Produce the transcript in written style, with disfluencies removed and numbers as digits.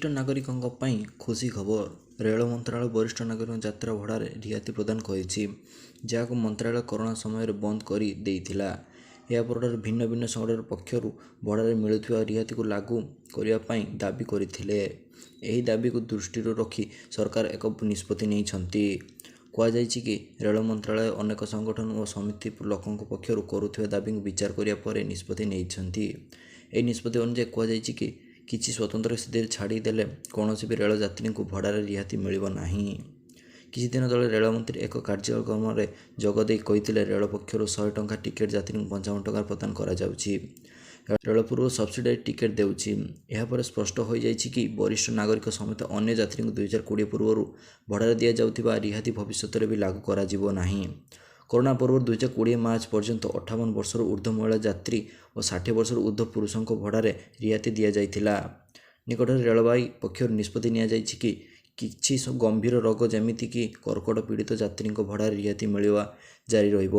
ବରିଷ୍ଠ ନାଗରିକଙ୍କ ପାଇଁ ଖୁସି ଖବର। ରେଳ ମନ୍ତ୍ରାଳୟ ବରିଷ୍ଠ ନାଗରିକଙ୍କ ଯାତ୍ରା ଭଡ଼ାରେ ରିହାତି ପ୍ରଦାନ କରିଛି, ଯାହାକୁ ମନ୍ତ୍ରାଳୟ କରୋନା ସମୟରେ ବନ୍ଦ କରି ଦେଇଥିଲା। ଏହା ପରଠାରୁ ଭିନ୍ନ ଭିନ୍ନ ସଂଗଠନ ପକ୍ଷରୁ ଭଡ଼ାରେ ମିଳୁଥିବା ରିହାତିକୁ ଲାଗୁ କରିବା ପାଇଁ ଦାବି କରିଥିଲେ। ଏହି ଦାବିକୁ ଦୃଷ୍ଟିରେ ରଖି ସରକାର ଏକ ନିଷ୍ପତ୍ତି ନେଇଛନ୍ତି। କୁହାଯାଇଛି କି, ରେଳ ମନ୍ତ୍ରାଳୟ ଅନେକ ସଂଗଠନ ଓ ସମିତି ଲୋକଙ୍କ ପକ୍ଷରୁ କରୁଥିବା ଦାବିକୁ ବିଚାର କରିବା ପରେ ନିଷ୍ପତ୍ତି ନେଇଛନ୍ତି। ଏହି ନିଷ୍ପତ୍ତି ଅନୁଯାୟୀ କୁହାଯାଇଛି କି, କିଛି ସ୍ୱତନ୍ତ୍ର ସ୍ଥିତିରେ ଛାଡ଼ି ଦେଲେ କୌଣସି ବି ରେଳ ଯାତ୍ରୀଙ୍କୁ ଭଡ଼ାରେ ରିହାତି ମିଳିବ ନାହିଁ। କିଛି ଦିନ ତଳେ ରେଳମନ୍ତ୍ରୀ ଏକ କାର୍ଯ୍ୟକ୍ରମରେ ଯୋଗ ଦେଇ କହିଥିଲେ, ରେଳ ପକ୍ଷରୁ 100 ଟଙ୍କା ଟିକେଟ୍ ଯାତ୍ରୀଙ୍କୁ 55 ଟଙ୍କାରେ ପ୍ରଦାନ କରାଯାଉଛି। ରେଳ ପୂର୍ବରୁ ସବସିଡାଇଜ୍ ଟିକେଟ୍ ଦେଉଛି। ଏହାପରେ ସ୍ପଷ୍ଟ ହୋଇଯାଇଛି କି, ବରିଷ୍ଠ ନାଗରିକ ସମେତ ଅନ୍ୟ ଯାତ୍ରୀଙ୍କୁ 2020 ପୂର୍ବରୁ ଭଡ଼ାରେ ଦିଆଯାଉଥିବା ରିହାତି ଭବିଷ୍ୟତରେ ବି ଲାଗୁ କରାଯିବ ନାହିଁ। କରୋନା ପୂର୍ବରୁ 2020 ମାର୍ଚ୍ଚ ପର୍ଯ୍ୟନ୍ତ 58 ବର୍ଷରୁ ଉର୍ଦ୍ଧ୍ୱ ମହିଳା ଯାତ୍ରୀ ଓ 60 ବର୍ଷରୁ ଉର୍ଦ୍ଧ୍ୱ ପୁରୁଷଙ୍କ ଭଡ଼ାରେ ରିହାତି ଦିଆଯାଇଥିଲା। ନିକଟରେ ରେଳବାଇ ପକ୍ଷରୁ ନିଷ୍ପତ୍ତି ନିଆଯାଇଛି କି, କିଛି ଗମ୍ଭୀର ରୋଗ ଯେମିତିକି କର୍କଟ ପୀଡ଼ିତ ଯାତ୍ରୀଙ୍କ ଭଡ଼ାରେ ରିହାତି ମିଳିବା ଜାରି ରହିବ।